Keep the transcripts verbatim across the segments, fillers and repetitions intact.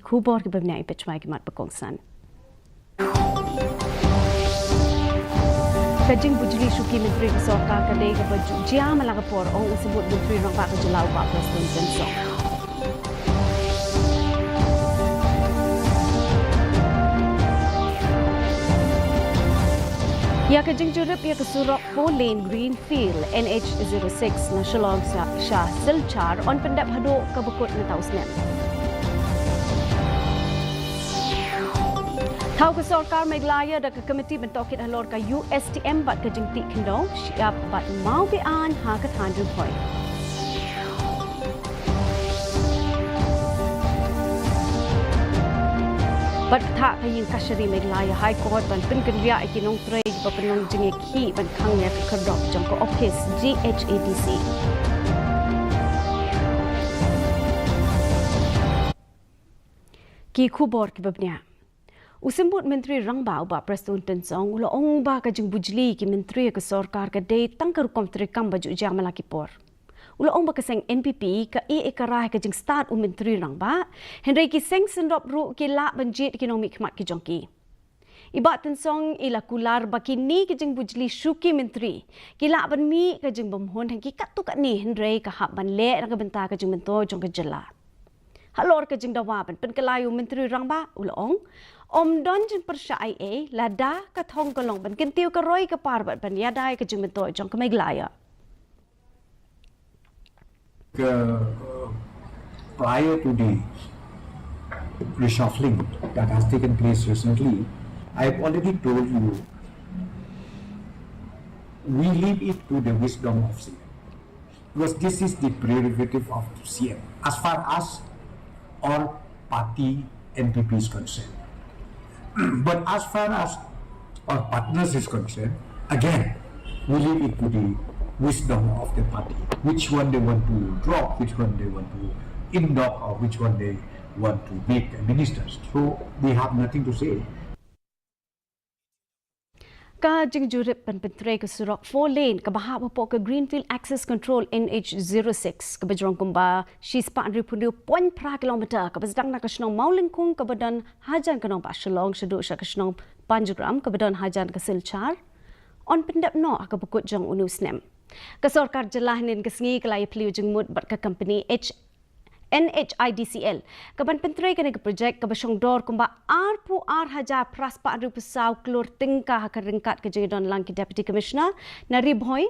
khubor kiba bniah, peit shuwa ki mat ba kongsan. Ka jingbujli shuki myntri ka sorkar ka dei kaba ju jia man la ka por, ong u symbud myntri rangbah ka jylla u Bah Prestone Tynsong. Ïa ka jingjurip ïa ka surok four lane greenfield N H zero six na Shillong sha, sha Silchar yn pyndep haduh kaba kut mynta u snem. Thaw ka sorkar Meghalaya da ka komiti ban tohkit halor ka U S T M bad ka jingtih khyndew, shyiap bad maw be-aiñ ha ka thaiñ Ri-Bhoi. Bad pyrta ka ïing kashari Meghalaya High Court ban pynkynriah ïa ki nongtrei ba pynlong jingïakhih ban khang ïa ka khyrdop jong ka ophis G H A D C. Ki khubor kiba bniah. U symbud myntri rangbah u Bah Prestone Tynsong u la ong ba ka jingbujli ki myntri ka sorkar ka dei tang ka rukom treikam ba ju jia man la ki por. U la ong ba ka seng N P P ka ïeh ka rai ka jingstad u myntri rangbah, hynrei ki seng syndop ruh ki lah ban jied ki nongmihkhmat ki jong ki. I Bah Tynsong i la kular ba kine ki jingbujli shuki myntri ki lah ban mih ka jingbymhun ha ki katto katne, hynrei ka hap ban leh na ka bynta ka jingmyntoi jong ka jylla. Halor ka jingdawa ban pynkylla ïa u myntri rangbah, u la ong, ym don jingpyrshah ei ei lada ka thong ka long ban kyntiew ka roi ka par bad ban ïada ïa ka jingmyntoi jong ka Meghalaya. Uh, prior to the reshuffling that has taken place recently, I have already told you, we leave it to the wisdom of C M. Because this is the prerogative of C M. As far as our party N P P is concerned. But as far as our partners is concerned, again, we leave it to the wisdom of the party. Which one they want to drop, which one they want to induct, or which one they want to make ministers. So we have nothing to say. Ka jingjurip ban pyntrei ka surok four lane kaba hap hapoh ka Greenfield Access Control N H zero six kaba jrong kumba shispah hynriewphew point phra kilometer kaba sdang na ka shnong Mawlyngkung kaba don hajan ka nongbah Shillong shaduh sha ka shnong Panjgram kaba don hajan ka Silchar yn pyndep noh ha kaba kut jong une u snem. Ka sorkar jylla hynnin ka sngi ka la ïaphylliew jingmut bad ka company H N H I D C L kaban pyntrei kane ka projek kaba shongdor kumba arphew ar hajar phraspah hynriewphew saw klur tyngka ha ka ryngkat ka jingdon lang ki Deputy Commissioner na Ri Bhoi,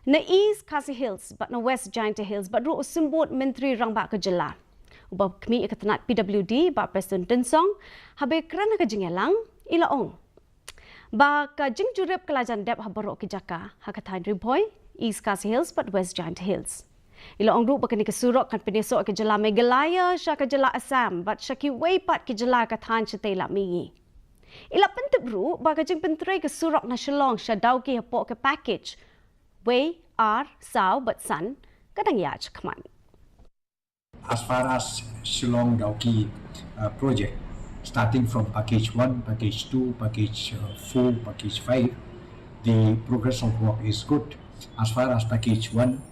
na East Khasi Hills bad na West Jaintia Hills bad ruh u symbud myntri rangbah ka jylla. U ba khmih ïa ka tnat P W D Bah Prestone Tynsong haba ïakren ha ka jingïalang i la ong ba ka jingjurip ka la jan dep ha baroh ki jaka ha ka thaiñ Ri Bhoi, East Khasi Hills bad West Jaintia Hills. I la ong ruh ba kane ka surok kan pynïasoh ïa ka jylla Meghalaya sha ka jylla Assam bad sha kiwei pat ki jylla ka thaiñ shatei la mihngi. I la pyntip ruh ba ka jingpyntrei ka surok na Shillong sha Dawki hapoh ka package wei, ar, saw bad san ka dang ïaid shakhmat. As far as Shillong Dawki, uh, project, starting from package one, package two, package, uh, four, package five, the progress of work is good. As far as package one,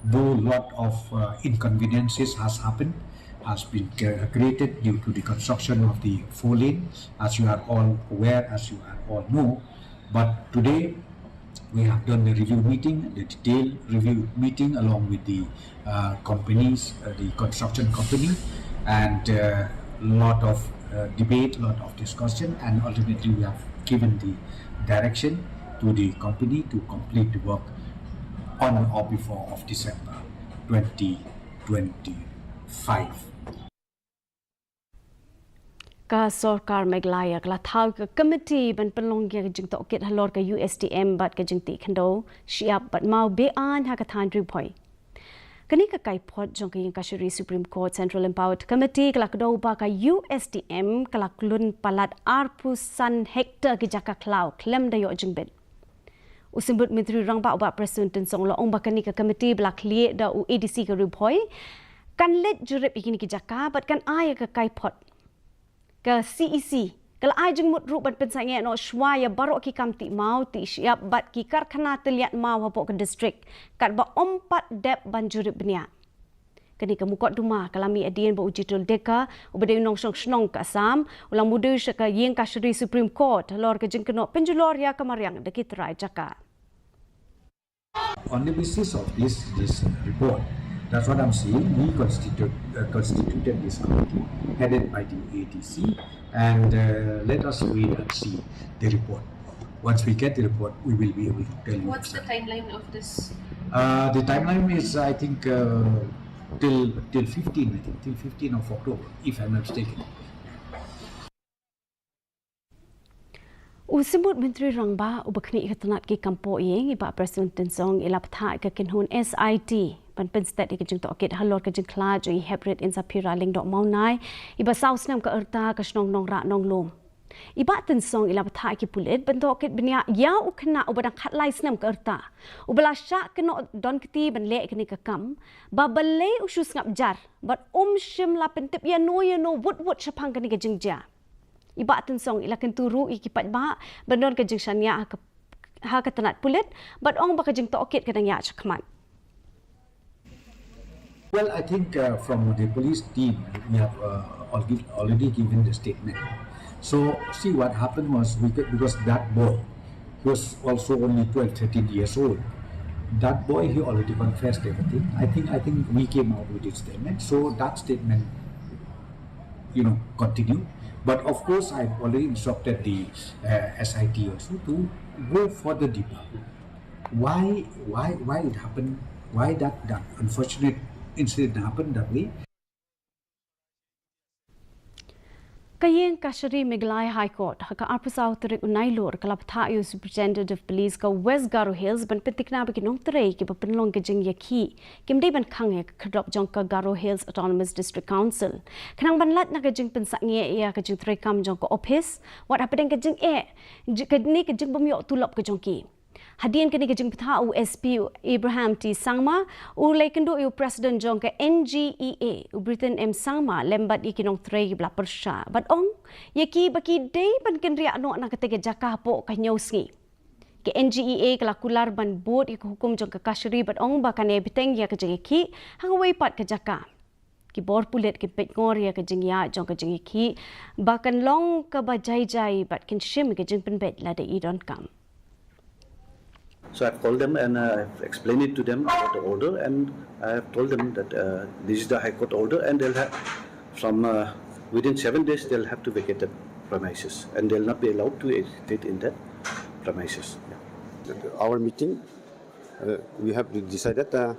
though lot of, uh, inconveniences has happened, has been cre-, created due to the construction of the four lane, as you are all aware, as you are all know. But today, we have done the review meeting, the detailed review meeting along with the, uh, companies, uh, the construction company, and, uh, lot of, uh, debate, lot of discussion, and ultimately we have given the direction to the company to complete the work on or before of December twenty twenty-five. Ka sorkar Meghalaya ka la thaw ka komiti ban pynlong ïa ka jingtohkit halor ka U S T M bad ka jingtih khyndew shyiap bad maw be-aiñ ha ka thaiñ Ri Bhoi. Kane ka kaiphod jong ka ïing kashari Supreme Court Central Empowered Committee ka la kdew ba ka U S T M ka la klun palat arphew san hektar ki jaka khlaw khlem da ïoh jingbit. U symbud myntri rangbah u Bah Prestone Tynsong u la ong ba kane ka komiti ba la khlieh da u A D C ka Ri Bhoi kan leit jurip ïa kine ki jaka bad kan ai ïa ka kaiphod. Ka C E C ka la ai jingmut ruh ban pynsangeh noh shuwa ïa baroh ki kam tih maw, tih shyiap bad ki karkhana tylliat maw hapoh ka district katba ym pat dep ban jurip bniah. Kane ka mukotduma ka la mih hadien ba u Jitul Deka, uba dei u nongshong shnong ka Assam, u la mudui sha ka ïing kashari Supreme Court halor ka jingkynnoh pynjulor ïa ka mariang da ki trai jaka. On the basis of this, this report, that's what I'm saying. We constitute, uh, constituted this committee headed by the A D C, and uh, let us wait and see the report. Once we get the report, we will be able to tell you. What's the timeline of this? Uh, the timeline is, I think, uh, till till fifteen, I think, till fifteen of October, if I'm not mistaken. U Symbud Myntri Rangbah uba khmih ka tnat ki kam poh ïing, i Bah Prestone Tynsong, i la bthah ka kynhun S I T ban pynstet ïa ka jingtohkit halor ka jingkhlad jong i Heprit Insaphira Lyngdoh Mawnai, iba saw snem ka rta, ka shnong Nongrah Nonglum. I Bah Tynsong i la bthah ïa ki pulit ban tohkit bniah ïa u khynnah uba dang khatlai snem ka rta, uba la shah kynnoh don kti ban leh kane ka kam, ba balei u shu sngap jar bad um shym la pyntip ïano ïano wut wut shaphang kane ka jingjia. I Bah Tynsong i la kyntu ruh ïa ki paidbah ban don ka jingshaniah ha ka, ha ka tnat pulit, bad ong ba ka jingtohkit ka dang ïaid shakhmat. Well, I think, uh, from the police team, we have, uh, al-, already given the statement. So, see, what happened was, we could, because that boy, he was also only twelve, thirteen years old. That boy, he already confessed everything. I think, I think we came out with a statement. So that statement, you know, continue. But of course, I've already instructed the, uh, S I T also to go further deeper. Why, why, why it happened? Why that, that unfortunate incident happened that way? Ka ïing kashari Meghalaya High Court ha ka arphew saw tarik u Nailur ka la bthah ïa u Superintendent of Police ka West Garo Hills ban pyntikna ba ki nongtrei kiba pynlong ka jingïakhih kim dei ban khang ïa ka khyrdop jong ka Garo Hills Autonomous District Council, khnang ban lait na ka jingpynsangeh ïa ka jingtrei kam jong ka ophis, wat hapdeng ka jingeh, ji-, kane ka jingbym ïoh tulop ka jong ki. Hadien kane ka jingbthah, u S P Abraham T Sangma u la ïakynduh ïa u President jong ka N G E A, u Briton M Sangma, lem bad ïa ki nongtrei kiba la pyrshah, bad ong ïa ki ba ki dei ban kynriah noh na katei ka jaka hapoh ka hynñiew sngi. Ka N G E A ka la kular ban bud ïa ka hukum jong ka kashari bad ong ba kan ïai bteng ïa ka jingïakhih ha kawei pat ka jaka. Ki bor pulit ki peit ngor ïa ka jingïaid jong ka jingïakhih ba kan long kaba jai jai bad kin shim ïa ka jingpynbeit lada i donkam. So I've called them and, uh, I've explained it to them about the order, and I've told them that, uh, this is the High Court order, and they'll have, from, uh, within seven days, they'll have to vacate the premises, and they'll not be allowed to agitate in that premises. Yeah. Our meeting, uh, we have decided, uh,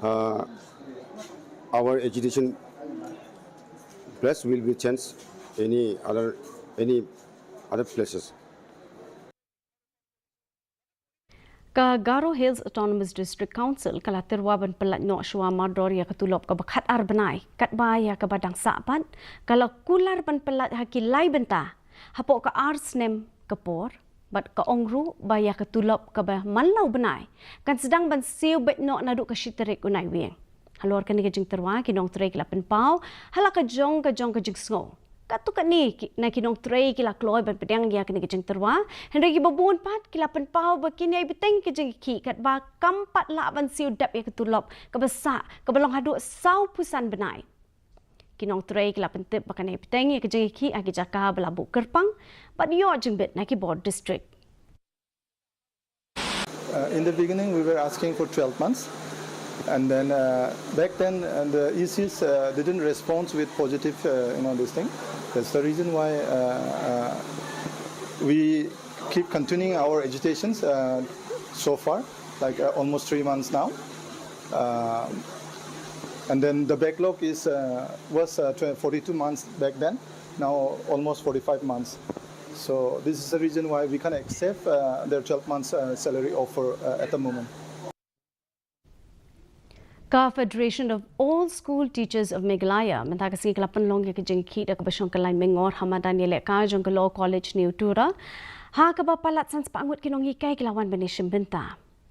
uh, our agitation place will be changed any other, any other places. Ka Garo Hills Autonomous District Council ka la tyrwa ban pyllait noh shuwa mardor ïa ka tulop kaba khatar bnai, katba ïa kaba dang sah pat ka la kular ban pyllait ha ki lai bynta hapoh ka ar snem ka por, bad ka ong ruh ba ïa ka tulop kaba man la u bnai kan sdang ban siew beit noh naduh ka shi tarik u Naiwieng. Halor kane ka jingtyrwa, ki nongtrei ki la pynpaw ha la ka jong ka jong ka jingsngew. Katto katne ki, na ki nongtrei ki la kloi ban pdiang ïa kane ka jingtyrwa, hynrei kiba bun pat ki la pynpaw ba kin ïai bteng ka jingïakhih katba kam pat lah ban siew dep ïa ka tulop kaba sah, kaba long haduh sawphew san bnai. Ki nongtrei ki la pyntip ba kan ïai bteng ïa ka jingïakhih ha ki jaka ba la buh kyrpang bad ïoh jingbit na ki bor district. Uh, in the beginning, we were asking for twelve months. And then, uh, back then, uh, the E Cs, uh, didn't respond with positive, uh, you know, this thing. That's the reason why, uh, uh, we keep continuing our agitations, uh, so far, like, uh, almost three months now. Uh, and then the backlog is, uh, was, uh, tw-, forty-two months back then, now almost forty-five months. So this is the reason why we can't accept, uh, their twelve months, uh, salary offer, uh, at the moment. Ka Federation of All School Teachers of Meghalaya mynta ka sngi ka la pynlong ïa ka jingïakhih da kaba shong kyllaiñ mengor ha madan ïalehkai jong ka Law College New Tura, ha kaba palat san spah ngut ki nonghikai ki la wan ban ïashim bynta.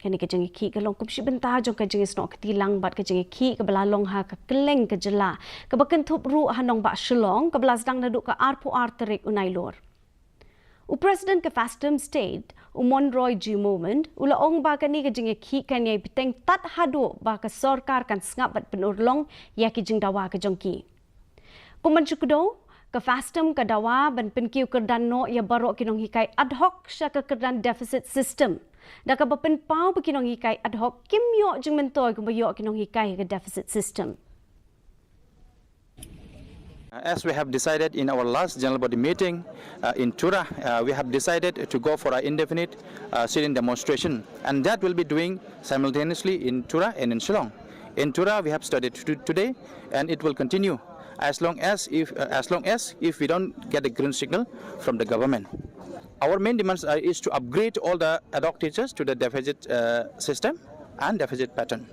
Kane ka jingïakhih ka long kum shi bynta jong ka jingïasnoh kti lang bad ka jingïakhih kaba la long ha ka kylleng ka jylla, kaba kynthup ruh ha nongbah Shillong, kaba la sdang naduh ka arphew ar tarik u Nailur. U President ka FASTOM State, u Monroy G Momon, u la ong ba kane ka jingïakhih kan ïai bteng tad haduh ba ka sorkar kan sngap bad pynurlong ïa ki jingdawa ka jong ki. Kum ban shu kdew, ka FASTOM ka dawa ban pynkiew kyrdan noh ïa baroh ki nonghikai ad hoc sha ka kyrdan deficit system. Da kaba pynpaw ba ki nonghikai ad hoc kim ïoh jingmyntoi kumba ïoh ki nonghikai ka deficit system. Uh, As we have decided in our last general body meeting uh, in Tura, uh, we have decided to go for an indefinite uh, sit-in demonstration, and that will be doing simultaneously in Tura and in Shillong. In Tura, we have started to today, and it will continue as long as if uh, as long as if we don't get a green signal from the government. Our main demands are, is to upgrade all the ad hoc teachers to the deficit uh, system and deficit pattern.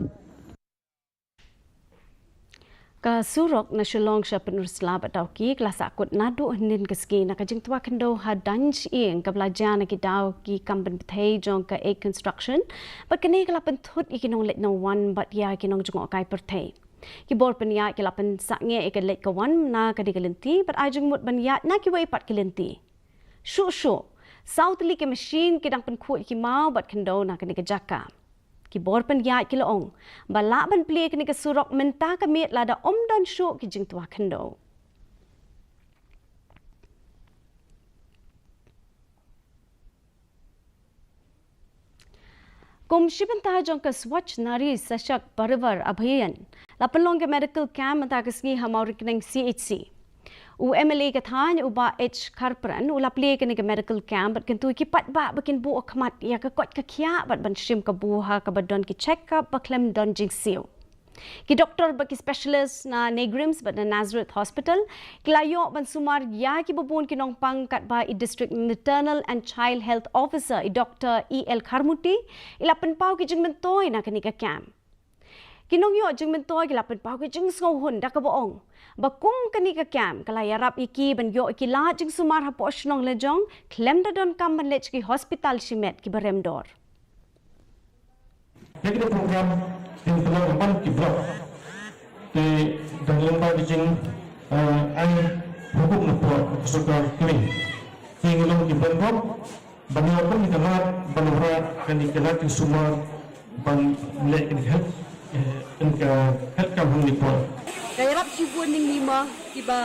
Ka surok na Shillong sha Pynursla bad Dawki ka la sahkut naduh hynnin ka sngi na ka jingtwa khyndew ha Danj Iing kaba la jia na ki daw ki kam pynpyrthei jong ka Egg Construction bad kane ka la pynthut ïa ki nongleit nongwan bad ïa ki nongjngohkai pyrthei. Ki bor pynïaid ki la pynsangeh ïa ka leit ka wan na kane ka lynti bad ai jingmut ban ïaid na kiwei pat ki lynti. Shuh shuh, saw tylli ki machine ki dang pynkhuid ki maw bad khyndew na kane ka jaka. Ki bor pynïaid ki la ong ba lah ban plie kane ka surok mynta ka miet lada ym don shuh ki jingtwa khyndew. Kum shi bynta jong ka Swachh Nari Sashakt Parivar Abhiyan, la pynlong ka medical camp mynta ka sngi ha Mawryngkneng C H C. U M L A ka thaiñ u Bah H Kharpran u la plie kane ka medical camp bad kyntu ïa ki paidbah ba kin buh khmat ïa ka koit ka khiah bad ban shim kabu ha kaba don ki check up ba khlem don jingsiew. Ki doktor bad ki specialist na NEIGRIHMS bad na Nazareth Hospital ki la ïoh ban sumar ïa kiba bun ki nongpang katba i District Maternal and Child Health Officer i Doktor E L Kharmuti i la pynpaw ki jingmyntoi na kane ka camp. Ki nongïoh jingmyntoi ki la pynpaw ki jingsngewhun da kaba ong ba kum kane ka camp ka la ïarap ïa ki ban ïoh ïa ki lad jingsumar hapoh shnong lajong khlem da donkam ban leit sha ki hospital shimet kiba rem dor. Ïa kane ka program ka pynlong ha bun ki block. Te dang lyngba ka jing ai hukum na pdeng ka sorkar kane. Te ngi long ki block ban ïoh kum ka lad ban wanrah kane ka lad jingsumar ban leh kane ka health kane ka health camp hangne por. Ka ïarap shibun ïa ngi ma kiba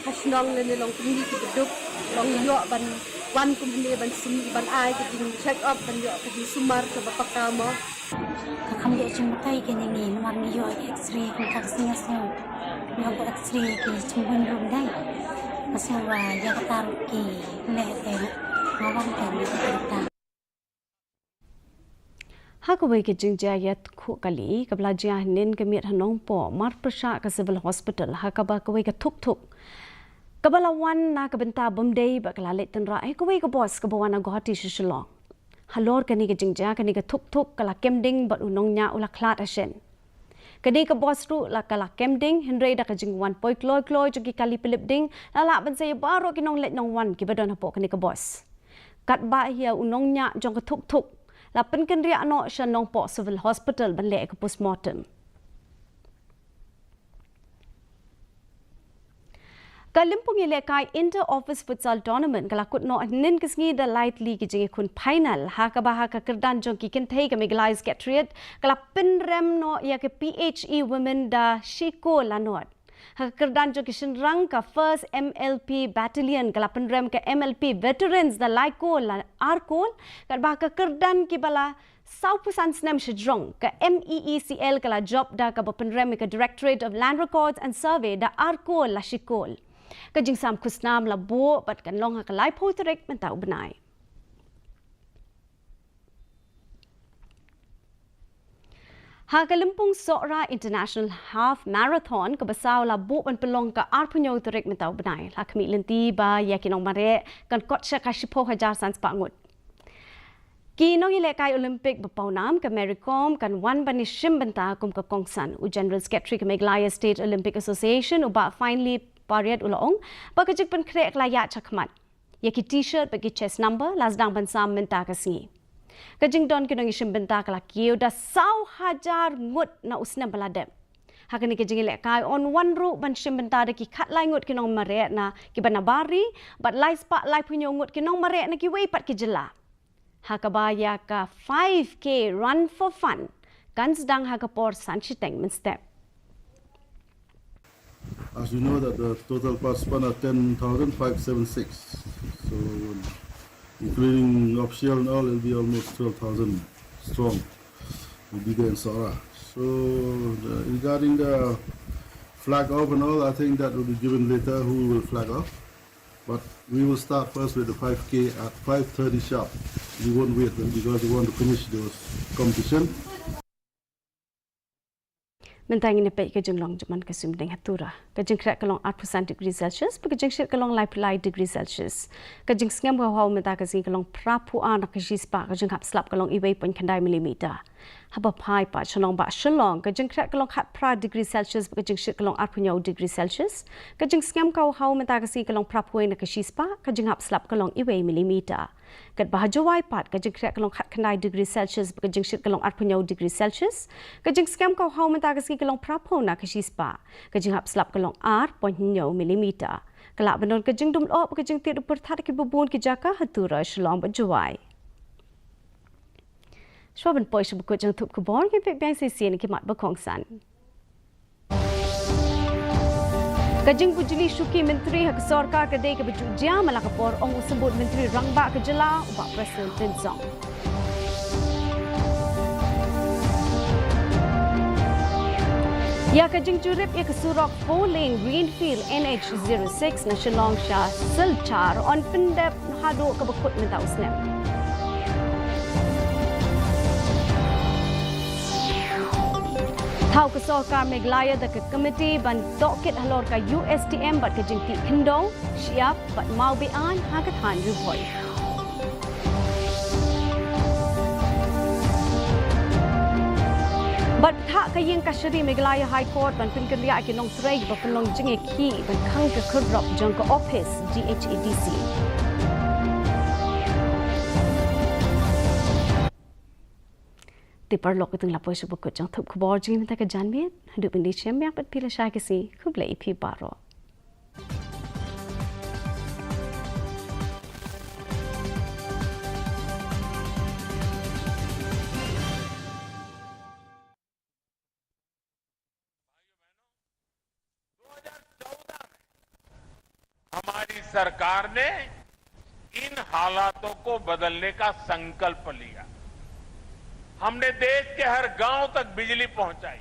ha shnong lane long kumne kiba duk long ïoh ban wan kumne ban sum ban ai ka jing check up ban ïoh ka jing sumar kaba paka ma. Ka kham ïoh jingmyntoi kane ngi namar ngi ïoh ïa ka x-ray kumta ka sngi ka sngi ngi ïoh ka x-ray ki jingbun rum dei. Ka sngi ba ïa kata ruh ki leh te nga wan te ngi ïoh kata. Ha kawei ka jingjia ïatkhuh kali kaba la jia hynnin ka miet ha Nongpoh mar pyrshah ka Civil Hospital ha kaba kawei ka thuk thuk kaba la wan na ka bynta bym dei bad ka la leit tynrah ïa kawei ka bos kaba wan na Guwahati sha Shillong. Halor kane ka jingjia kane ka thuk thuk ka la kem ding bad u nongñiah u la khlad ha shen. Kane ka bos ruh la ka la kem ding hynrei da ka jingwan poi kloi kloi jong ki kali pylip ding la lah ban sa ïa baroh ki nongleit nongwan kiba don hapoh kane ka bos. Katba ïa u nongñiah jong ka thuk thuk la pynkynriah noh sha Nongpoh Civil Hospital ban leh ïa ka postmortem. Ka lympung ïalehkai Inter Office Futsal Tournament ka la kut noh hynnin ka sngi da lai tylli ki jingïakhun final ha kaba ha ka kyrdan jong ki kynthei ka Meghalaya Secretariat ka la pynrem noh ïa ka P H E Women da shi kol la nod. Ha ka kyrdan jong ki shynrang ka First M L P Battalion ka la pynrem ka M L P Veterans da lai kol la ar kol katba ha ka kyrdan kiba la sawphew san snem shajrong ka M E E C L ka la jop da kaba pynrem ïa ka Directorate of Land Records and Survey da ar kol la shi kol. Ka jingsam khusnam la buh bad kan long ha ka laiphew tarik mynta u bnai. Ha ka lympung Sohra International Half Marathon kaba saw la buh ban pynlong ka arphew hynñiew tarik mynta u bnai. La khmih lynti ba ïa ki nongmareh kan kot sha ka shiphew hajar san spah ngut. Ki nongïalehkai Olympic ba pawnam ka Mary Kom kan wan ban ïashim bynta kum ka kongsan. U General Secretary ka Meghalaya State Olympic Association u Bah Finely Pariat u la ong ba ka jingpynkhreh ka la ïaid shakhmat. Ïa ki T-shirt bad ki chest number la sdang ban sam mynta ka sngi. Ka jingdon ki nongïashim bynta ka la kiew da saw hajar ngut na u snem ba la dep. Ha kane ka jingïalehkai yn wan ruh ban shim bynta da ki khatlai ngut ki nongmareh na ki ba nabar ri, bad lai spah laiphew hynñiew ngut ki nongmareh na kiwei pat ki jylla. Ha kaba ïa ka five K Run for Fun kan sdang ha ka por san shiteng mynstep. As you know that the total participants are ten thousand five seven six. So, including official and all, it'll be almost twelve thousand strong. Will be there in Sohra. So, the, regarding the flag off and all, I think that will be given later who will flag off. But we will start first with the five K at five thirty sharp. We won't wait because we want to finish the competition. Mynta ngin ïa peit ka jinglong jong ka suiñ bneng ha Tura. Ka jingkhreh ka long arphew san degree Celsius, bad ka jingshit ka long laiphew lai degree Celsius. Ka jingsngem ka hawhaw mynta ka sngi ka long phraphew ar na ka shispah, ka jinghap slap ka long iwei point khyndai millimeter. Haba phai pat sha nongbah Shillong, ka jingkhreh ka long khatphra degree Celsius, bad ka jingshit ka long arphew hynñiew degree Celsius. Ka jingsngem ka hawhaw mynta ka sngi ka long phraphew wei na ka shispah, ka jinghap slap ka long iwei millimeter. Katba ha Jowai pat, ka jingkhreh ka long khatkhyndai degree Celsius, bad ka jingshit ka long arphew hynñiew degree Celsius. Ka jingsngem ka hawhaw mynta ka sngi ka long phraphew na ka shispah. Ka jinghap slap ka long ar point hynñiew millimeter. Ka lah ban don ka jingdum lyoh bad ka jingtied u pyrthat ha kiba bun ki jaka ha Tura, Shillong bad Jowai. Shuwa ban poi sha ba kut jong ka thup khubor, ngin peit biang shisien ki mat ba kongsan. Ka jingbujli shuki myntri ha ka sorkar ka dei kaba ju jia man la ka por, ong u symbud myntri rangbah ka jylla, u Bah Prestone Tynsong. Ïa ka jingjurip ïa ka surok four lane Greenfield N H zero six na Shillong sha Silchar yn pyndep haduh kaba kut mynta u snem. Thaw ka sorkar Meghalaya da ka komiti ban tohkit halor ka U S T M bad ka jingtih khyndew, shyiap bad mawbeiñ aiñ ha ka thaiñ Ri Bhoi. Bad thah ka ïing kashari Meghalaya High Court ban pynkynriah ïa ki nongtrei ba pynlong jingïakhih ban khang ka khyrdop jong ka ophis D H A D C. Te paralok, katto la poi sha ba kut jong ka thup khubor jong ngi mynta ka janmiet. Haduh ban ïashem biang pat phi lashai ka sngi, khublei ïa phi baroh. दो हज़ार चौदह में हमारी सरकार ने इन हालातों को बदलने का संकल्प लिया। हमने देश के हर गांव तक बिजली पहुंचाई।